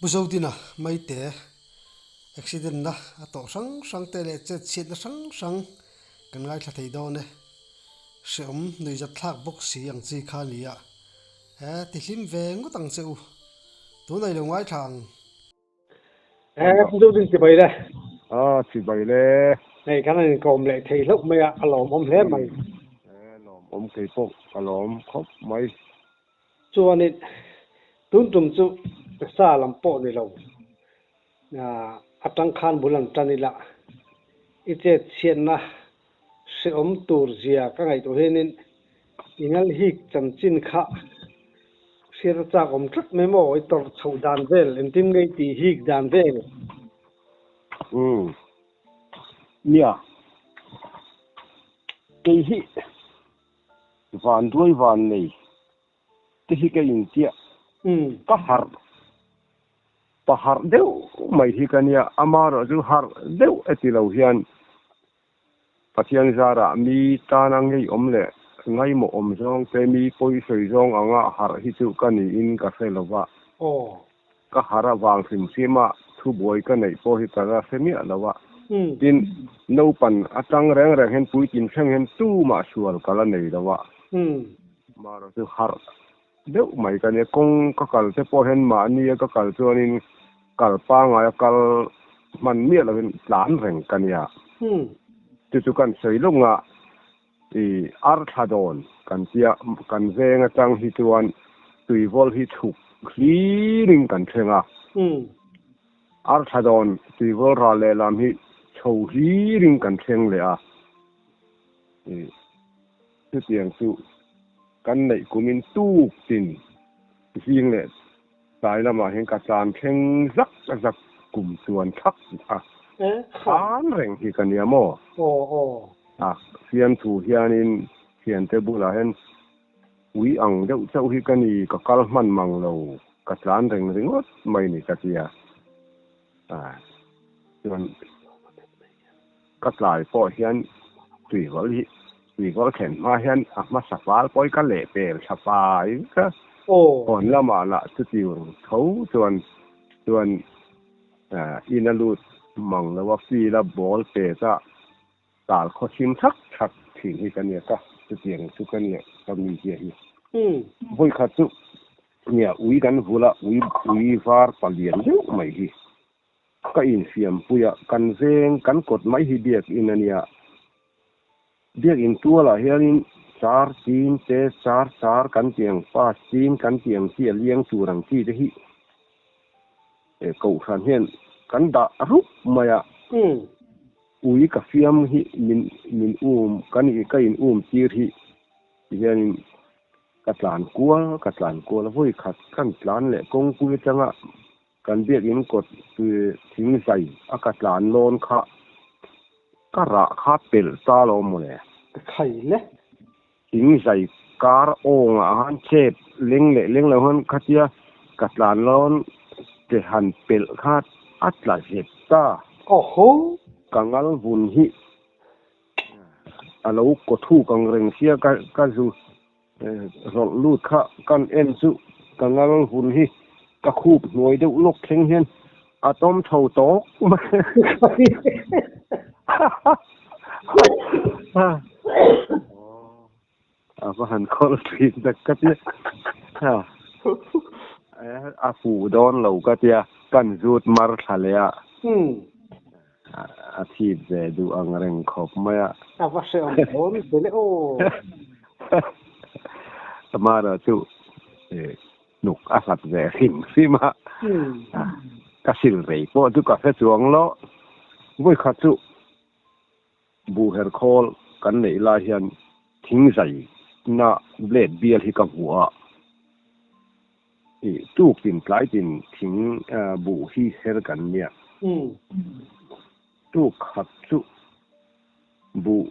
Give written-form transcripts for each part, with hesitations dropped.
Pu Zodina Maite accident na a tawh hrang hrang te leh chet chhiatna hrang hrang kan ngaithla thei dawn e. Hreawm nuihzat thlak bawk si ang chi kha a ni a, he ti hlim ve ngawt ang che u. Tunah i lo ngaithla ang. He Pu Zodin chibai le. A chibai le. Hei kan han inkawm leh thei hlauh mai a, a lawmawm hle mai. He lawmawm kei pawh ka lawm khawp mai. Chuanin tun tum chu sa lam pawh ni lo, atang khan bul an tan ila, i chet chhiatna hrehawm tur zia ka ngaihtuah hianin i ngalhik chanchin kha hriat a chak awm tlat mai maw? I tawrh chhoh dan vel, engtin nge i tih hik dan vel? Umm. Nia. Kei hi Van duai van nei te hi ka intiah ka harh pa harh deuh mai hi ka nia, amaherawh chu harh deuh e ti lo hian Pathian zarah mi tana ngeiawm leh ngaimawh awm zawng te mi pawi sawi zawng anga harh hi chu ka niin ka hre lo va, ka harh avang hrim hrim a thubuai ka neih pawh hi ka la hre miah lo a, tin naupan atang reng reng hian puitlin thleng hian tumah sual ka la nei lo a, marawh chu harh deuh mai ka nia, kawng ka kal te pawh hian mahni a ka kal chuanin kal pangai a kal hman miah lovin tlan reng ka nia, chu chu kan sawi lawng a. I ar thla dawn kan tia kan veng atang hi chuan tuivawl hi chhuk hlirin kan thleng a. Ar thla dawn tuivawl ral lehlam hi chho hlirin kan thleng leh a. I chutiang chu kan neih kumin tuk tin zing leh tlai lamah hian ka tlan thleng zak zak kum chuan thlak a tlan reng hi ka nia maw? A fiamthu hianin thiante bulah hian ui ang deuh chauh hi ka ni, ka kal hman mang lo, ka tlan reng ringawt mai ni ka tia. Chuan ka tlai pawh hian tuivawl hi tuivawl thlen hma hian a hmasa fal pawh hi ka leh pel tha fai vek a. Hawn lamah lah chutiang tho chuan chuan in a lut mang lo a field a ball pet a tal khaw thim thak thak thin hi ka nia ka chutiang chu ka nia ka mi zia hi. Vawikhat chu nia ui kan vul a ui ui var palian deuh mai hi. Ka infiampui a, kan veng, kan kawt mai hi biakinn a nia. Biakinn tualah hianin char chin te, char char kan tih ang, pass chin kan tih ang chi a liang tur ang chi te hi kohhran hian kan dah rup mai a. Ui ka fiam hi min min um, kan ka in um tir hi tihianin ka tlan kual, ka tlan kual a, vawi khat kan tlan leh kawngpui atanga Kan biakinn kawt thing zai a ka tlan lawn kha ka rah kha pelh ta lo mawle. Ka khai le. Thing zai kar awng ah khan chep leng leh leng lo khan khatia ka tlan lawn ke han pelh kha a tla zet ta. Awho. Ka ngal vun hi a lo kaw thuk ang reng sia ka ka zu Rawlh lut kha kan en chu ka ngal hun hi ka khup hnuai deuh lawk thleng hian a tawm tho tawk mai. A va han khawl thin tak ka tia. A fuh dawn lo ka tia kan zut mar thla leh a. A thip ve duh ang reng khawp mai a. A va hrehawm dawn ve le aw. Amara chu hnuk a hlat ve hrim hrim a. Ka sil rei pawh chu ka hre chuang lo. Vawikhat chu buhher khawl kan neih lai hian thingzai na blade bial hi ka hmu a. Tuk tin tlai tin thing buh hi her kan nia. Tuk khat chu buh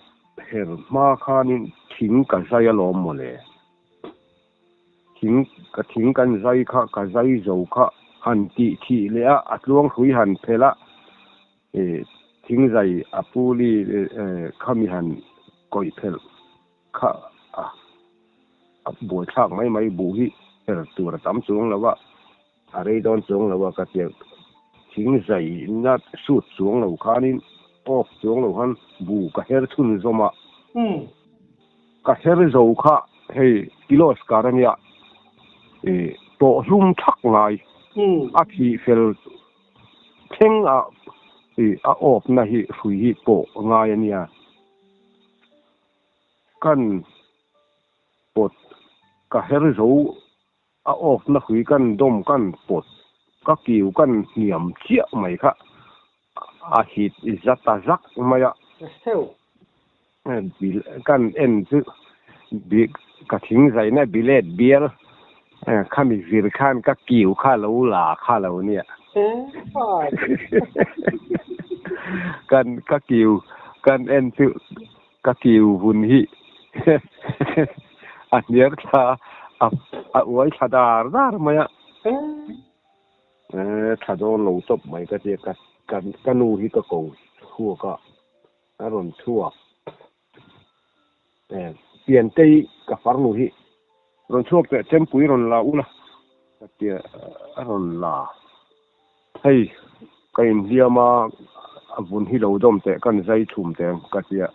her hma khanin thing ka zai alawm mawle. Thing ka thing kan zai kha ka zai zo kha han tih thih leh a, a tluang hrui han phelh a, thing zai a puli khami han kawih phelh kha a. A buaithlak mai mai buh hi her tur a tam chuang lo a, A rei dawn chuang lo a ka tia thing zai na sut chuang lo khanin off chuang lo khan bu ka her chhun zawm a. Ka her zo kha hei Kiloskar ania ih tawh hlum thak ngai a thih fel thleng a ih a off na hi hrui hi pawh ngai ania. Kan pawt ka her zo a off na hui kan dawm kan pawt ka kiu kan hniam chiah mai kha a hit za ta zak mai a. Kan en chu ka thing zaina bilet bial khami zir khan ka kiu kha lo la kha lo nia. Kan ka kiu kan en chu Ka kiu vun hi a hniar thla a uai thla dar dar mai a. Thla dawn lo tawp mai ka tia ka ka nu hi ka ko chhuak a, a rawn chhuak. Piantei ka farnu hi rawn chhuak teh chempui rawn la ula ka tia a rawn la. Hei, ka inhliam a, a vun hi lo dawm teh kan zai chhum teh ang ka tia.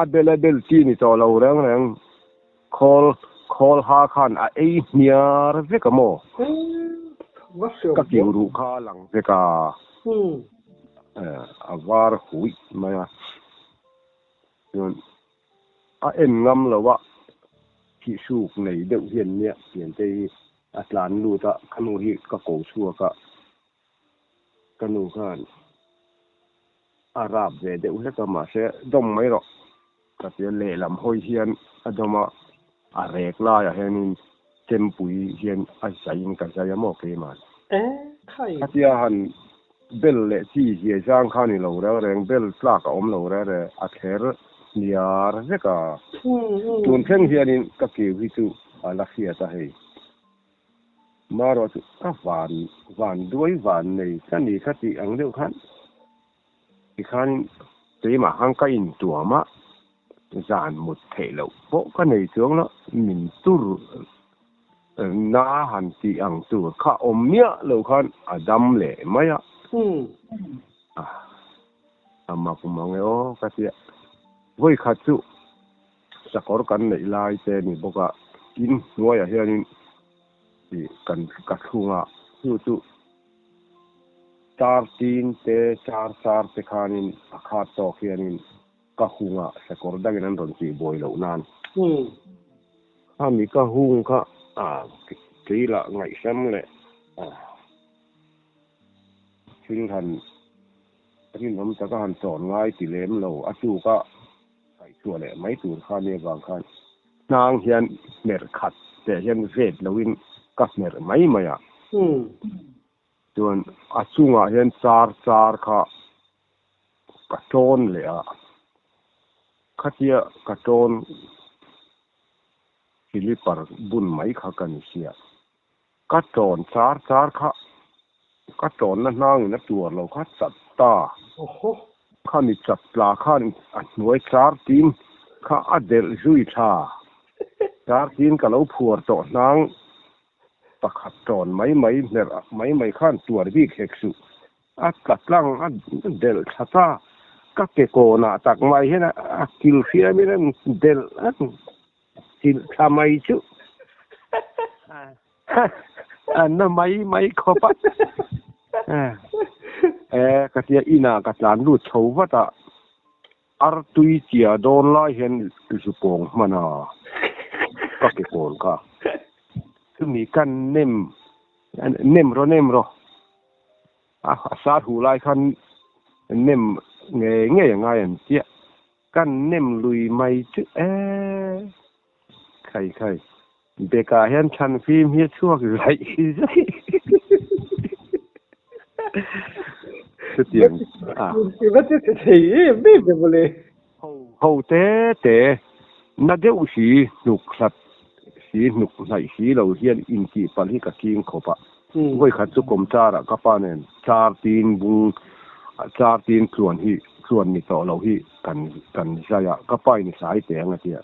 A bel a bel chi ni tawh lo reng reng, khawl khawl ha khan a ei hniar vek a maw? Ka kiu ruh kha a lang vek a, a var huih mai a. Chuan a en ngam lo a, thihsuk nei deuh hian nia piante hi a tlan lut a, ka nu hi ka ko chhuak a, ka nu khan a rap ve deuh hlek a, mahse dawm mai rawh ka ti a, lehlam hawi hian a dawm a, a rek laiah hianin chempui hian a zaiin ka zai a maw keimah. Khatia han Bel leh chi zia zang kha ni lo reng reng, bel tlak a awm lo reng reng, a thler hniar vek a. Tun thleng hianin ka kiu hi chu a la hriat a hei. Marawh chu ka van van duai van nei ka ni kha tih ang deuh khan tikhanin keimah khan ka intuam a, zan mut theih loh pawh ka nei chuang lo, min tur Na han tih ang tur kha awm miah lo khan a dam leh mai a. A mak mang e aw ka tia. Vawi khat chu sakawr kan neih lai te ni bawk a, in hnuaiah hianin kan ka thlung a, chu chu char tin te char char te khanin a khat tawk hianin ka hung a, sakawr dangin an rawn tih buai loh nan. Khami ka hung kha kei lah ngaihsam leh thil han rinawm taka han tawn ngai ti lem lo a tuk a kaihchhuah leh mai tur kha nia vang khan hnang hian hmer khat teh hian vet loin ka hmer mai mai a. Chuan a chungah hian char char kha ka tawn leh a, khatia ka tawn silipar bun mai kha ka ni sia. Ka tawn char char kha ka tawnna hnangin a tuar lo kha chat ta. Khami chat tla khan a hnuai char tin kha a delh zui tha. Char tin ka lo phuar tawh hnang pakhat tawn mai mai hmer mai mai khan tuar bik hek suh. A tla tlang a delh thla ta. Ka ke kawnah tak mai hian a kil hriamin a delh a chilh thla mai chu a na mai mai khawp a. E ka tia inah ka tlan lut chho vat a, artui chia dawn lai hian zupawng hman a ka ke kawn kha. Chumi ka nem nem rawh nem rawh. A sar huh lai khan nem ngei ngei a ngai an chiah. Kan nem lui mai chu e khai khai. Bekah hian chhan fim hi a chhuak zaih zaih. Chutiang a. I va che che thei em em ve mawle. Ho ho te te na deuh si hnuk hlat si hnuk hnaih si lo hian intih palh hi ka ching khawp a. Vawi khat chu kawmchar ah ka pa nen char tin bung char tin tluan hi tluan ni tawh lo hi kan kan zai a, ka pa in i sai teh ang a tia.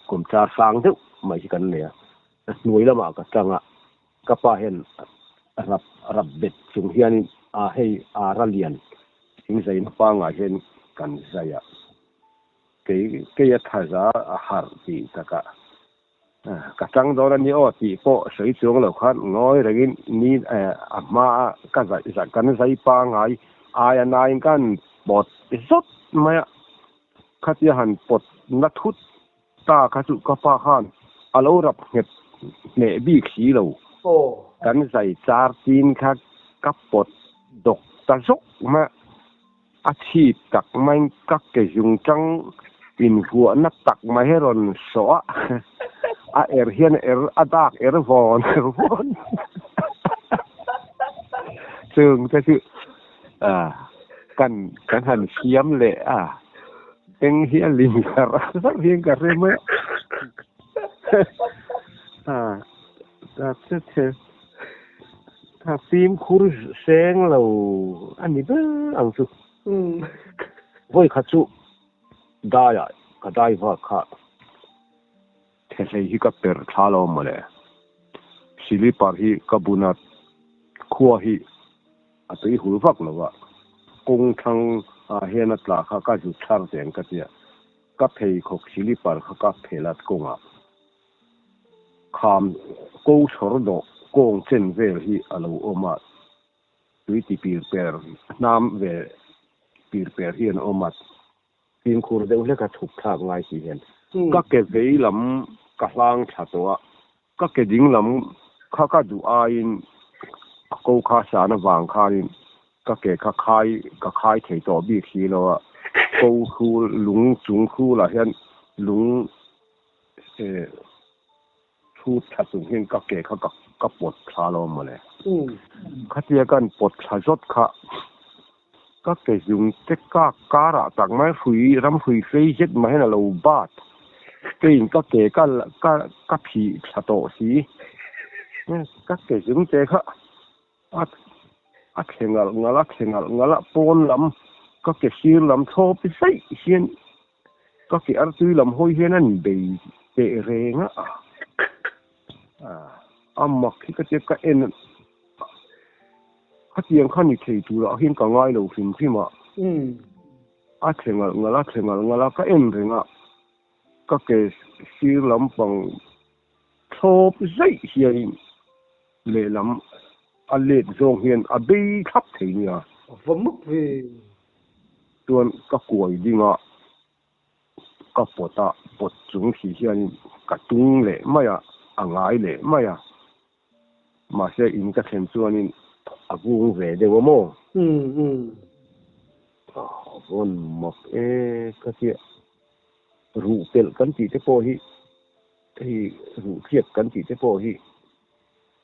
Kawmchar sang deuh mai hi kan nei a, hnuai lamah ka tang a. Ka pa hian rap rap bet chung hianin a hei ar a lian thingzaina pangngai hian kan zai a, kei kei a thaza a harh tih takah ka tang dawn a ni aw tih pawh sawi chuang lo khan ngawi rengin ni a hmaa ka zai kan zai pangngai aia nain kan pawt zawt mai a, khatia han pawt na thut Ta kha chu ka pa khan a lo rap nghet hneh bik si lo. Kan zai char chin kha ka pawt dawk ta zawk mai a, a chhip tak maiin ka ke zung chang invuahna tak mai hi rawn sawh a, a er hian er a dak er vawn er vawn chung te chu kan kan han siam leh a. Eng hi a ling kar zar hian ka hre mai a. Ha, ta che che. Ta fimkhur seng lo a ni ber ang chu. Vawi khat chu daiah ka dai vak kha thehlei hi ka per thla lo mawle. Silipar hi ka bun a, khua hi A tui hul vak lo a, kawng thlang ah hian a tla kha ka zut thar teng ka tia, ka pheikhawk silipar kha ka phel at kawngah kham ko chhawr dawh kawng chen vel hi a lo awm a, tui ti pir per hnam ve pir per hian a awm a, fimkhur deuh hlek a chhuk thlak ngai si hian ka ke vei lam ka hlang thla tawh a, Ka ke ding lam kha ka duh aiin a ko kha san avang khanin ka ke kha khai ka khai thei tawh bik si lo a, ko hrul lung chung hrulah hian lung eh chhut thla chung hian ka ke kha ka ka pawt thla lo mawle. Khatia kan pawt thla zawt kha ka ke zung te kak karah tak mai hrui ram hrui fei zet mai hian a lo bat keiin ka ke ka ka ka phih thla tawh si ka ke zung te kha a a thle ngalh ngalh a thle ngalh ngalh a pawn lam ka ke sir lam thlawp zaih hian ka ke artui lam hawi hian a ni bei teh reng a a mak hi ka tia ka en Khatiang kha ni thei turah hian ka ngai lo hrim hrim a, a thle ngalh ngalh a, thle ngalh ngalh a, ka en reng a, ka ke sir lampang thlawp zaih hianin lehlam a let zawng hian a bei thlap thei nia. A va muk ve. Chuan ka kuai ding a, ka pawt a, pawt chung si hianin ka tung leh mai a, a ngai leh mai a. Mahse in ka thlen chuanin a vung ve deuh a maw? A vawn mak e ka tia. Ruh pelh kan tih te pawh hi, hei ruh tliak kan tih te pawh hi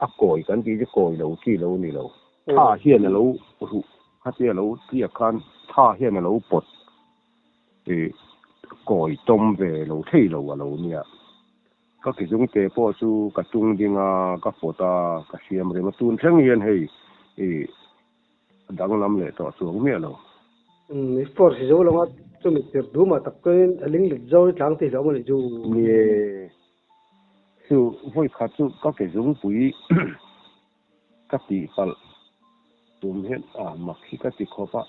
a kawi kan tih chu kawi lo chi lo ni lo. Tha hian a lo ruh khatia lo tliak khan tha hian a lo pawt kawi tawm ve lo thei lo a lo nia. Ka ke zungte pawh chu ka tung ding a, ka pawt a, ka siam rem a, tun thleng hian hei i danglam leh tawh chuang miah lo. Umm i force zo lo a, chumi tir dum ah tak chuanin a ling let zo i tlang tih hlauh maw ni chu. Nie, chu vawi khat chu ka ke zungpui ka tih palh tum hian a mak hi ka ti khawp a,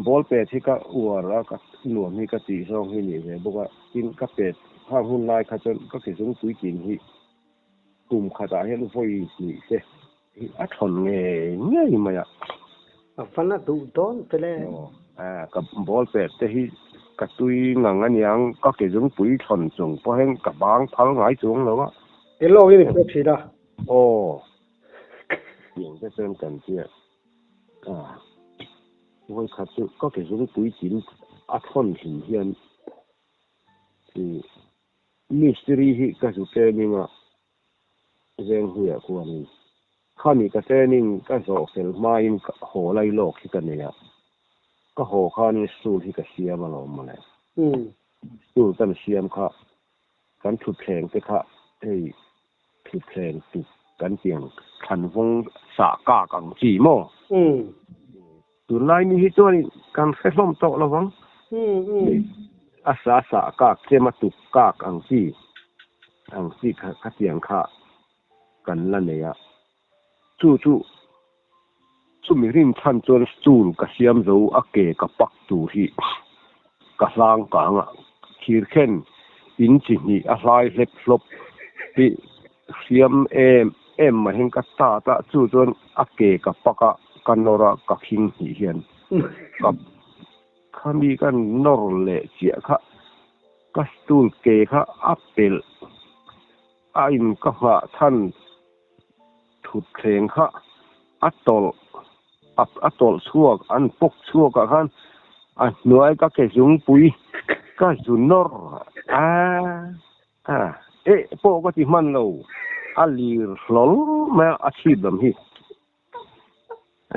ball pet hi ka uar a, ka nuam hi ka tih zawng hi nih ve bawk a, tin ka pet khang hun lai kha chuan ka ke zungpui tin hi kum khatah hian vawi hnih te hi a thawn ngei ngei mai a. A fan a duh dawn te le. Aw, ka ball pet te hi ka tui ngang aniang ka ke zungpui thawn chung pawh hian ka bang phal ngai chuang lo a. Tel lawk in i pek thin a. Aw, tiang te chuan kan tia a, vawi khat chu ka ke zungpui tin a thawn hlim hian i mistiri hi ka zu training a, Venghuiah khuanin khami ka training ka zawh fel hmain haw lai lawk hi ka nei a, ka haw khanin stool hi ka siam alawm mawle. Stool kan siam kha kan thutthleng te kha hei Thutthleng tuk kan ti ang, thlanvawng sah kak ang chi maw? Tunlai ni hi chuan kan hre hlawm tawh lo vang. A sa sah kak chem a tuk kak ang chi ang chi kha khatiang kha kan la nei a. Chu chu chumi rinchhan chuan stool ka siam zo a ke ka pak tur hi ka hlang kang a, thirkhen in chi hnih a hlai hlep hlawp hi hriam em em mai hian ka tat a, chu chuan a ke ka pak a, ka nawr a, ka khing hnih hian ka khami ka nawr leh chiah kha ka stool ke kha a pelh a in ka nghah chhan Thutthleng kha a tawlh a tawlh chhuak an pawk chhuak ah khan a hnuai ka ke zungpui ka zu nawr a a eh pawh ka ti hman lo a lir hlawl mai a a chhip lam hi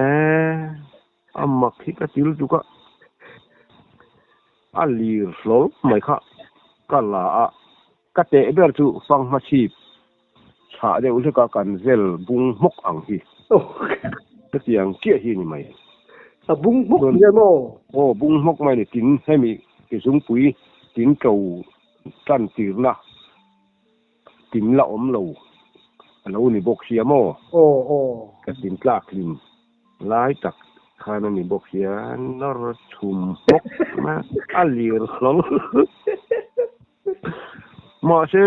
eh a mak hi ka ti lutuk a a lir hlawl mai kha ka la a Ka teh ber chu fanghma chhip chhah deuh hlek a kan vel bung hmawk ang hi. Hetiang chiah hi a ni mai. A bung hmawk nge maw? Aw, bung hmawk mai a ni. Tin, hemi ke zungpui tin to tan tirna tin la awm lo a lo ni bawk sia maw? Aw, aw. Ka tin tlak hlim lai tak khan a ni bawk sia, nawr chhum hmawk mai a lir hlawl. Mahse,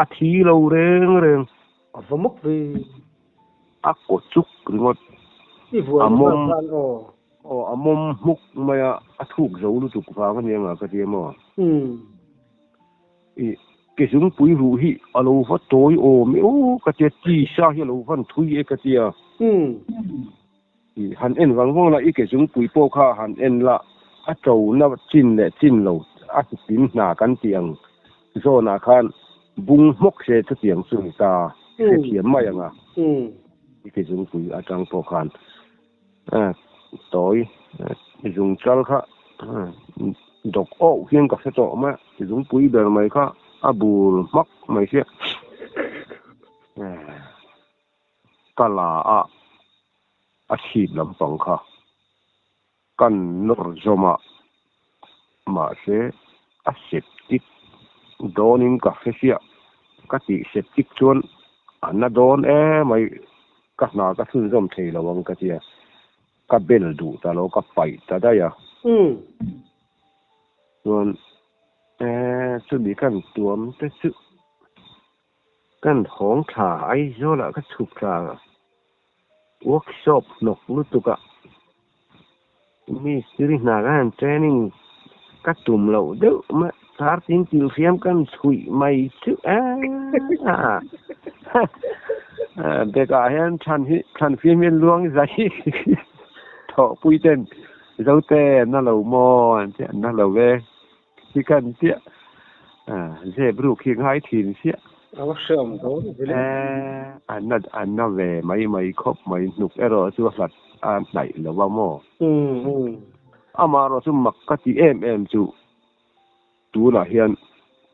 a thi lo reng reng. A va mawk ve. A kaw chuk ringawt. I vuai A mawm. khan aw. Aw, a mawm hmuk mai a, a thuk zo lutuk vang a ni anga ka ti em aw. I ke zungpui ruh hi a lo va tawi awm e aw ka tia, tisa hi a lo van thui e ka tia. I han en vang vang la, i ke zungpui pawh kha han en la, a to na chin leh chin lo a hnutin hna kan tih ang zawnah khan bung hmawk se chutiang chu ni ta hrethiam mai ang a. I ke zungpui atang pawh khan tawi zungchal kha dawk awh hian ka hre tawh mai a, ke zungpui ber mai kha a bur hmak mai sia. Ka la a, a chhip lampang kha kan nawr zawm a, mahse a septic dawnin ka hre chiah. Ka tih septic chuan a na dawn emai, ka hna ka chhunzawm thei lo ang ka tia, ka bel duh ta lo, ka paih ta daih a. Chuan chumi kan tuam te chu Kan hawng thla Aizawlah ka chhuk thla workshop hnawk lutuk a mistiri hna ka han training ka tum loh deuh mai tar tin til hriam kan chhuih mai chu a bekah hian than hi than fiam hian luang zai thawhpui ten zote na lo maw an ti a na lo e. Hi kan chiah zep ruk hi ngai thin chiah. A va hreawm dawn ve le. An na an na ve mai mai khawp mai hnuk erawh chu a hlat a hnaih lo a maw. Amah erawh chu mak ka ti em em chu tunah hian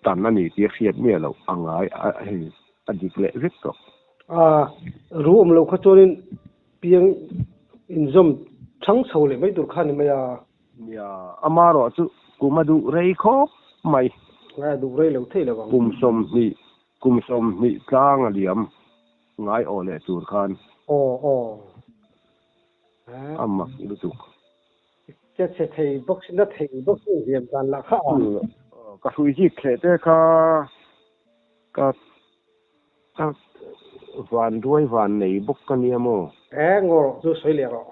tan a ni tih a hriat miah loh a ngai a hei a dik leh vek tawh. A ru awm loh kha chuanin piang inzawm chhang chho leh mai tur kha a ni mai a. Nia, amarawh chu kum a duh rei khawp mai. Ngai a duh rei lo thei lo ang. Kum 20, kum 20 tlang a liam ngai aw leh tur khan. Aw aw. A mak lutuk. Che chhe thei bawk si, na thei bawk si hliam dan lah kha a. Ka hrui zik thleh te kha ka ka van duai van nei bawk ka nia maw. E ngaw rawh chu sawi leh rawh.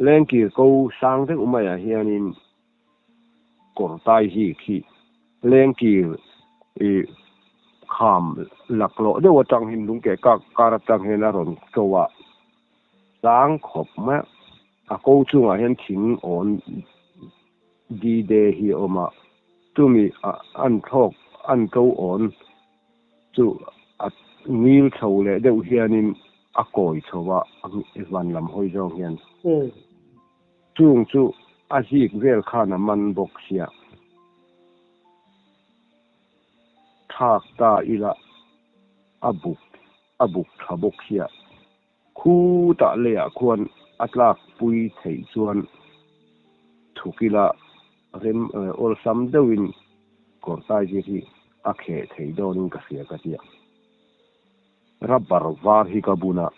Lengkir ko sang deuh maiah hianin kawr tai zik hi lengkir i kham laklawh deuh atang hian lungkeh kak kar atang hian a rawn to a, sang khawp mai a, a ko chungah hian thing awn di de hi a awm a, chumi an thlawk an to awn Chu a ngil chho leh deuh hianin a kawi chho a, van lam hawi zawng hian. Chung chu a zik vel khan a man bawk sia. Thlak ta ila a buk a buk tha bawk sia. Khutah leiah khuan a tlak pui theih chuan thuk ila rem awlsam deuhin kawrtai zir hi a kheh thei dawnin ka hria ka tia. Rubber var hi ka bun a,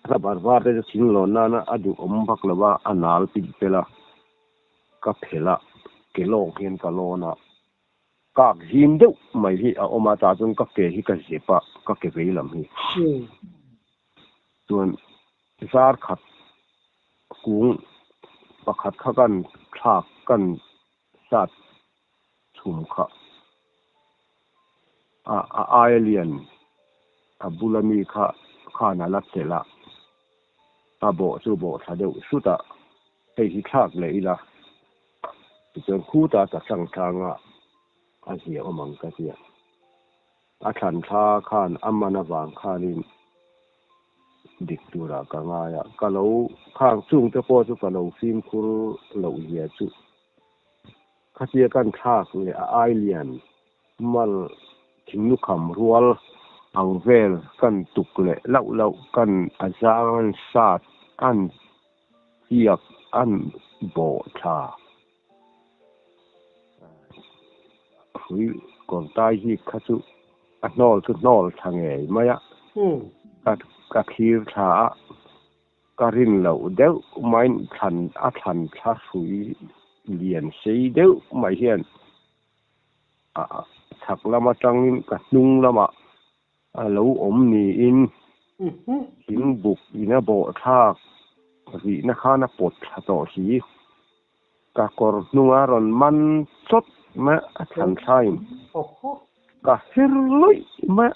rubber var te chu thing lawn nana a duhawm vak lo a, a nal pilh pel a, ka phelh a, ke lawk hian ka lawn a, kak zim deuh mai hi a awm a, tah chuan ka ke hi ka zep a, ka ke vei lam hi. Chuan zar khat kung pakhat kha kan thlak kan sat chhum kha a a aia lian a bula mi kha khan a la chelh a, a bawh chu bawh thla deuh hrut a, hei hi thlak leh ila tichuan khutah ta tlang tlang a a ziah awm ang ka tia. A thlan thla khan a man avang khanin dik turah ka ngai a, ka lo khang chungte pawh chu ka lo fimkhur loh zia chu khatia kan thlak leh a ai lian mal thinglukham rual ang vel kan tuk leh lauh lauh kan a zang an sat an chiak an bawh thla. Hrui kawrtai hi kha chu a hnawl chu hnawl thla ngei mai a, ka thlir thla a, ka rin loh deuh maiin thlan a thlan thla hrui lian sei deuh mai hian a chhak lam atangin ka hnung lamah a lo awm niin thingbuk in a bawh thlak rihna khan a pawt thla tawh si. Ka kawr hnunga rawn man chawt mai a thlan thlain ka her lawih mai a,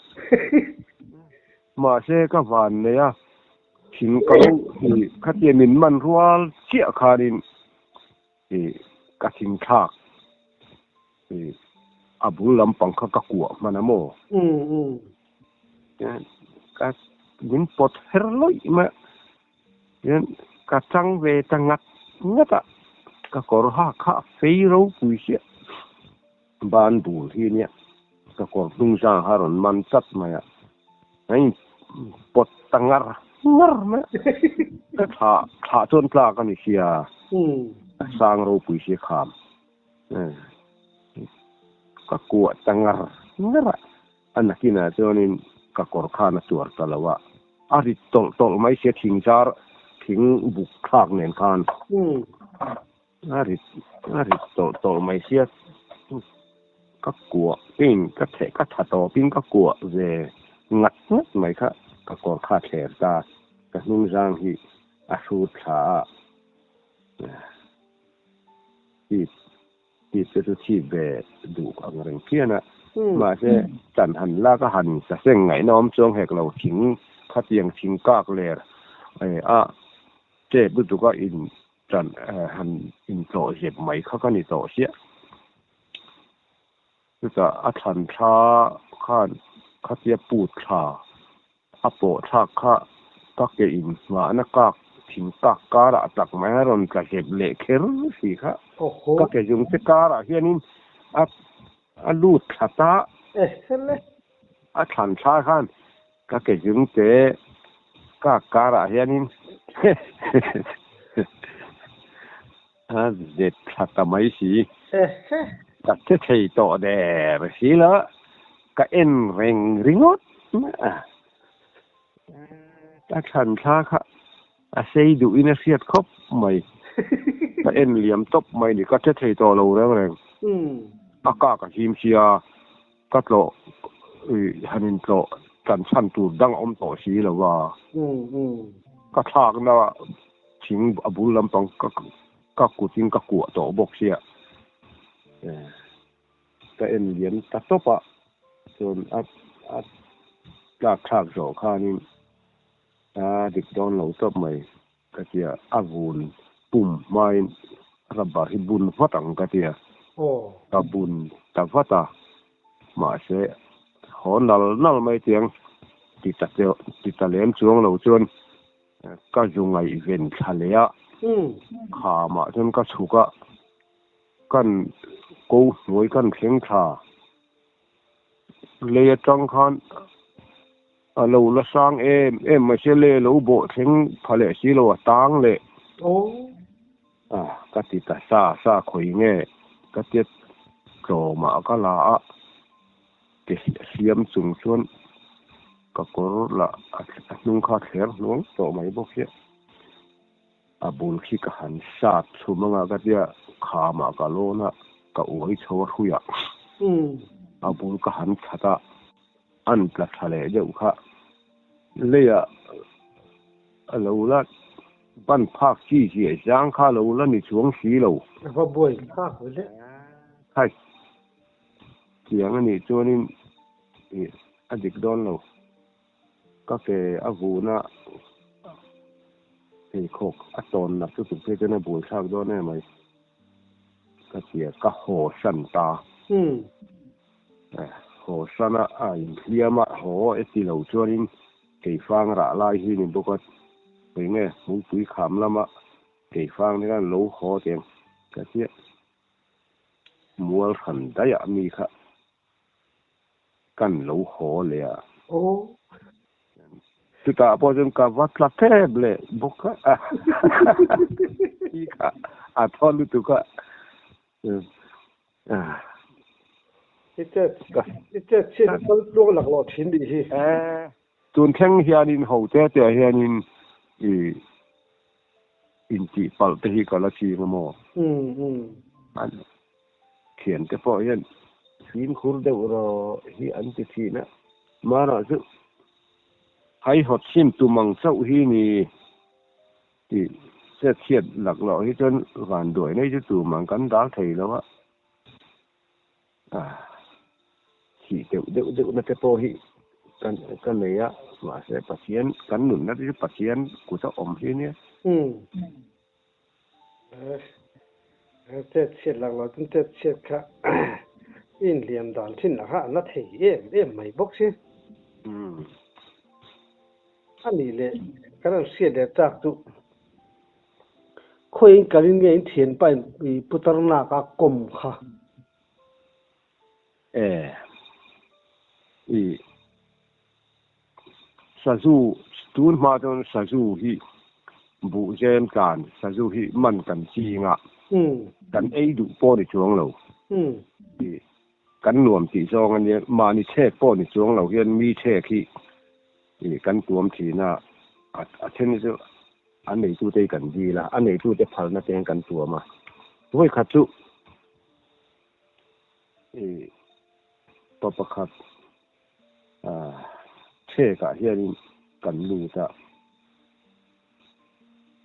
mahse ka van nei a, thing ka lo hi khatia min man rual chiah khanin ih ka thing thlak ih a bul lampang kha ka kuah hman a maw? Ka min pawt her lawih mai a. Hian ka chang ve ta ngat ngat a, ka kawr ha kha a fei ropui chiah. Ban bul hi nia ka kawr hnung zang kha a rawn man chat mai a, a in pawt ta ngar ngar mai a, ka thlah thlah chuan tlak a ni sia, a sang ropui sia kham. Ka kuah ta ngar ngar a. A nakinah chuanin ka kawr khan a tuar ta lo a, a rit tawlh tawlh mai sia thing zar thing buk thlak nen khan a rit a rit tawlh tawlh mai sia ka kuah pin ka theh ka tha tawpin ka kuah ve ngat ngat mai kha ka kawr kha a thler ta ka hnung zang hi a hrut thla a tip Tih te chu chhip ve duh ang reng phian a, mahse chan han lak a han saseng ngaihna awm chuang hek lo thing khatiang thing kak ler a chep lutuk a in chan han intlawh zep mai kha ka ni tawh chiah. Chutah a thlan thla khan khatia put thla A pawh thlak kha ka ke in nghahna kak thing kak karah tak mai a rawn tla hlep leh kher si kha. Ka ke zung te karah hianin a a lut thla ta. A thlan thla khan ka ke zung te kak karah hianin a zep thla ta mai si. Ka che thei tawh der si la. Ka en reng ringawt mai a, ka thlan thla kha a sei duhin a hriat khawp mai. Ka en liam tawp mai ni, ka hre thei tawh lo reng reng. A kak a him sia, ka tlawh han intlawh tan chhan tur dang a awm tawh si lo va. Ka thlakna thing a bul lampang ka kutin ka kuah tawh bawk sia. Ka en liam ta tawp a, chuan a a tlak thlak zawh khanin a dik dawn lo tawp mai ka tia, a vun pum hmain rubber hi bun vat ang ka tia, ka bun ta vat a, mahse haw nal nal mai tiang ti ta ti ta lem chuang lo chuan ka zu ngaihven thla leh a, khamah chuan ka chhuk a. Kan ko hnuai kan thleng thla lei atang khan a lo la sang em em mai sia lei a lo bawh thleng pha leh si lo a tang leh a ka ti ta sa sa khawi nge ka tia tlawmah ka la a ke hliam chung chuan. Ka kawr lah a hnung kha thler hnuang tawh mai bawk hian a bul khi ka han sat chhum anga ka tia khamah ka lawn a, ka uai chho a hruiah a bul ka han chhat a, an tla tha leh deuh kha leiah a lo la ban phak chi chiah zang kha a lo la ni chuang si lo. A va buai thlak ve le. Khai, tiang a nih chuanin Ih, a dik dawn lo. Ka ke a vuhna pheikhawk a tawn nat lutuk phei chuan a buaithlak dawn em mai. Ka tia ka haw san ta. Haw san a, a inhliam a, haw e ti lo chuanin keifang rah lai hi ni bawk a, khawi nge hmulpui kham lama keifang te khan lo haw teng ka tia mual hran daih ah mi kha Kan lo haw leh a. Aw. Chutah pawh chuan ka va tla tep leh bawk a. Hi kha a thaw lutuk a. I chet i chet chhiat a kal tluang laklawh thin nih hi. Tun thleng hianin ho te te ah hianin i intih palh te hi ka la ching a maw? Thiante pawh hian fimkhur deuh rawh hi an ti thin a, Mara chu haihawt sim tum ang chauh hi ni tih chetchhiat laklawh hi chuan vanduai nei chu tum ang kan dal thei lo a, thih deuh deuh deuhna te pawh hi kan ka nei a, mahse Pathian kan nunna te chu Pathian kut a awm hi nia. Chet chhiat lak loh chuan chet chhiat kha i inhliam dan thin lah kha a na thei em em mai bawk si. A nih leh kan rawn hriat leh chak chu khawiin kalin nge in thianpa in i putar nak a kawm kha. E i Sazu, tun hma chuan sazu hi buhzem tlan sazu hi man kan ching a, kan ei duh pawh ni chuang lo. Kan nuam tih zawng a nia, mahni chhek pawh ni chuang lo hian mi chhek hi kan tuam thin a, a then hi chu a neitute hi kan dil a, a neitute phalna te hian kan tuam a. Vawikhat chu pa pakhat Chhekah hianin kan lut a,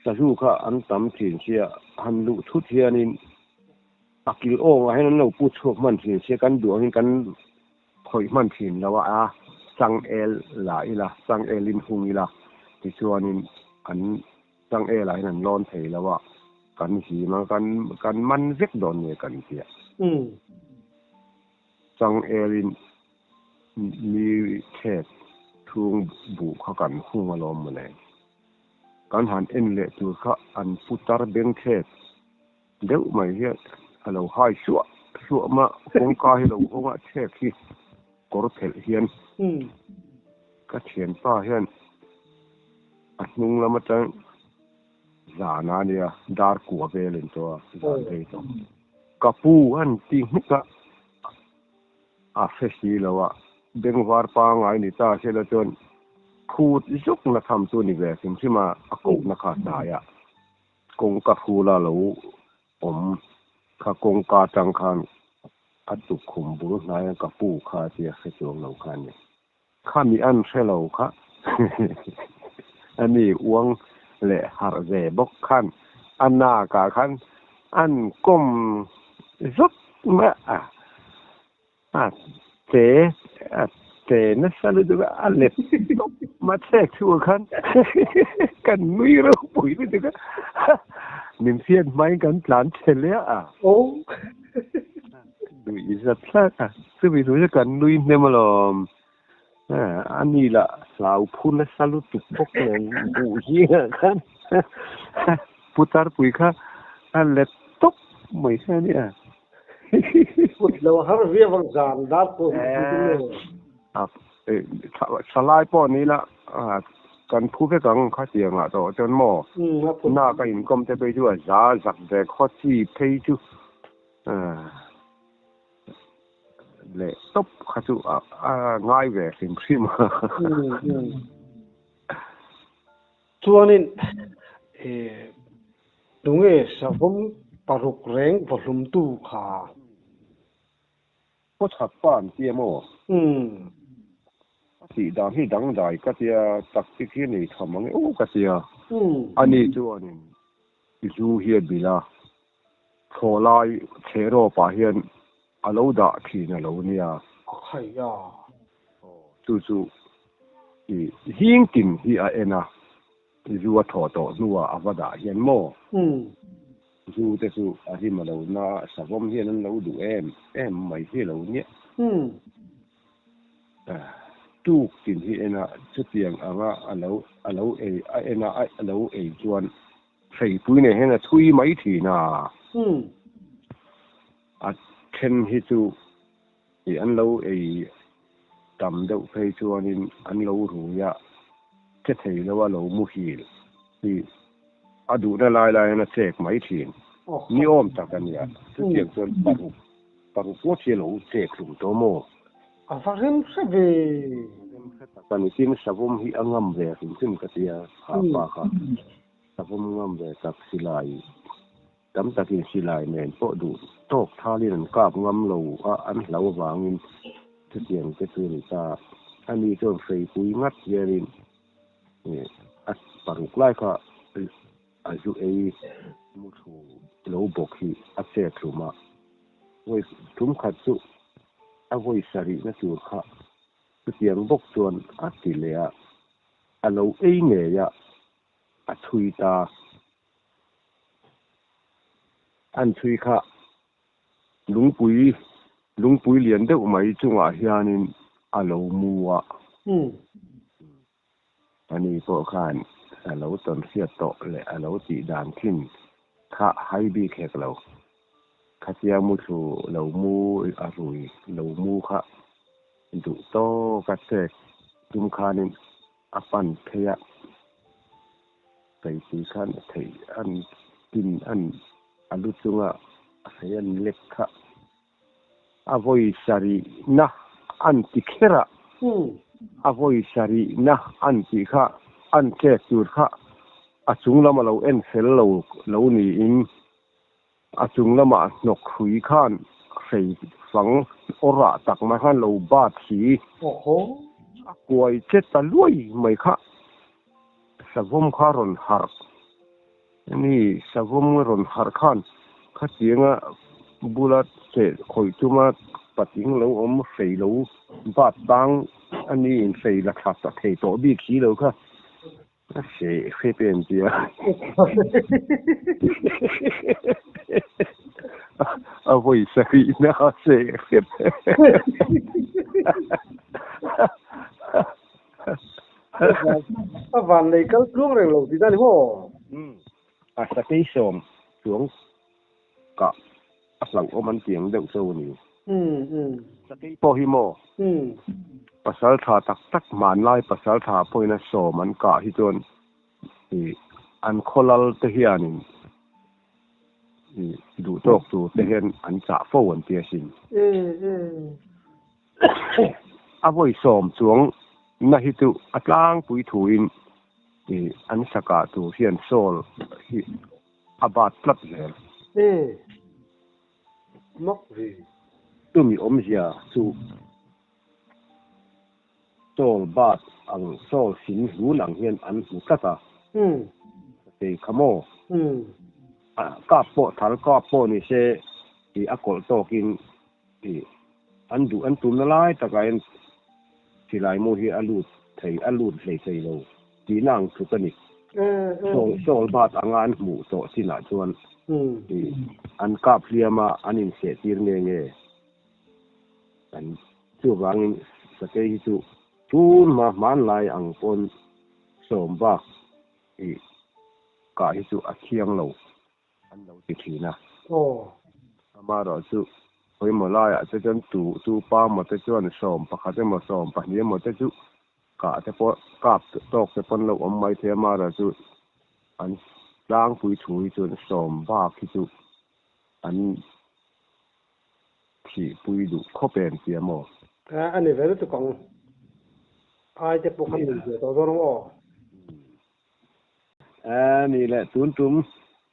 sazu kha an tam thin sia, han luh thut hianin a kil awngah hian an lo pu chhuak hman thin sia, kan duh angin kan khawih hman thin lo a, changel la ila, changel in hung ila, tichuanin an changel ah hian an lawn thei lo a, kan him a, kan man vek dawn nge kan tia. Changelin mi chhet chhung buh kha kan hung alawm mawle. Kan han en leh tur kha an pu tar beng chhet deuh mai hian a lo hai suah suah ma, kawngka hi lo hawng a chhek hi kawr phelh hian ka thianpa hian a hnung lam atang zan a nia dar kua velin tawh a zan rei tawh. Ka pu an ti nghek a, a hre si lo a, bengvar pangngai ni ta se la chuan phut zuk na tham chu ni ve hrim hrim a, a kohna kha hnai a, kawngka hrula lo awm kha kawngka atang khan a tukkhum bul hnai a ka pu kha tia hre chuang lo kha a ni. Khami an hre lo kha a ni uang leh harh ve bawk khan a nakah khan an kawm zawk mai a, a che a che nasa lutuk a, a let tawp mai chhek chhuah khan kan nui ropui lutuk a, min hriat hmain kan tlan che leh a. Nui zat thlak a, chumi thu chu kan nui hnem alawm. A ni lah hlau phu nasa lutuk bawk nen buh zingah khan putar pui kha a let tawp mai kha a nia. Kut lo har viau ang zan dar pawh hi chu nge. Thalai pawh ni la kan phu vek ang khatiang ah tawh chuan maw na ka inkawm te phei chu a za zak ve khaw chi phei chu. leh tawp kha chu a ngai ve hrim hrim a. Chuanin tunge savawm paruk reng vawhlumtu kha? Khawchhak pa an ti em aw? A tih dan hi dangdai ka tia, tactic hi nei tha mang e aw ka tia. Ani chuanin i zu hi a bilh a, thlawhlai chherawpah hian a lo dah thin a lo nia. A khai a. Aw, chu chu i zing tin hi a en a, zu a thaw tawh hnuah a va dah hian maw? Zu te chu a rim a lo na a, savawm hian an lo duh em em mai hi a lo nia. Tuk tin hi en a, chutiang anga a lo a lo ei a en a a lo ei chuan hreipui nei hian a chhui mai thin a. A then hi chu ih an lo ei tam deuh phei chuanin an lo rui a, che thei lo a lo muhil hi a duhna lai lai hian a chek mai thin. Ni awm tak a nia, chutiang chuan paruk paruk ngawt hi a lo chek hlum tawh maw? A va rem hre ve. Rem hre tak a ni. Tin, savawm hi a ngam ve hrim hrim ka tia, kha pa kha savawm ngam ve tak silai Tam takin silai nen pawh duh tawk thalin an kap ngam lo a, an hlau avangin chutiang te chu a ni ta. Ani chuan hreipui ngat hianin a paruk lai kha a zu ei mu thlu lo bawk hi a chet hlum a, vawi thum khat chu a vawi sarihna tur kha chutiang bawk chuan a ti leh a, a lo ei ngei a, a chhui ta. An chhui kha lungpui lungpui lian deuh mai chungah hianin a lo mu a. Ani pawh khan a lo tawn hriat tawh leh a lo tih dan thin kha hai bik hek lo. Khatia muthlu lo mu a rui lo mu kha duh tawka chek tum khanin a pan phei a, Keipui khan a theih an tin an a lu chunga a fei an lek kha a vawi sarihna an ti kher a, a vawi sarihna an tih kha an chek tur kha a chung lam a lo en fel lo lo niin a chung lamah hnawk hrui khan hrei fang awrah tak mai khan lo bat si a kuai che ta luai mai kha savawm kha rawn harh ani savawm rawn harh khan khatianga bula che khawih tuma patling lo awm hrei lo bat tang ani in hrei la thla ta thei tawh bik si lo kha. A hre hre pe an tia. A vawi sarih na a hre hrep. A van lei kal tluang reng lo tih dan maw? A sakei sawm chuang kah a hlauhawm an tiang deuh cho a ni. Sakei pawh hi maw? Pasal tha tak tak hmanlai pasal tha pawhin a sawm an kah hi chuan ih an khawlal te hianin ih duhtawk tur te hian an chah fo an ti asin. A vawi sawm chuang na hi chu a tlangpui thuin ih an sakah tur hian sawl hi a bat tlat zel. Mak ve. Chumi awmzia chu Saul bat ang Saul sin hlun ang hian an hmu tlat a. Kei kha maw? Kap pawh thal kap pawh ni se tih a kawlh tawkin tih an duh an tumna lai takah hian silai mu hi a lut thei a lut hlei thei lo tihna ang tluk a ni. Saul bat anga an hmuh tawh chinah chuan an kap hliam a, an inseh tir nge nge an chuvangin sakei hi chu tun hma hmanlai ang pawn sawm bak ih kah hi chu a thiang lo. An lo ti thin a. Amaherawh chu pawimawh laiah te chuan tu tu pa maw te chuan sawm pakhat emaw sawm pahnih emaw te chu kah te pawh kap tawk te pawn lo awm mai thei a. Amaherawh chu an tlangpui thu hi chuan sawm bak hi chu an. thihpui duh khawp em tia maw? A ni ve lutuk ang. Ai te pawh khan min zia tawh dawn ang aw. A ni leh tun tum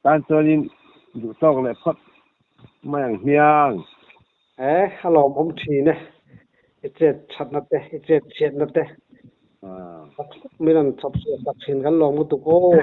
tan chuanin duh tawk leh phawt mai ang hmiang. E, a lawmawm thin e. I chet thatna te, i chet chhiatna te. Min rawn chhawp chhuah tak thin kan lawm lutuk aw.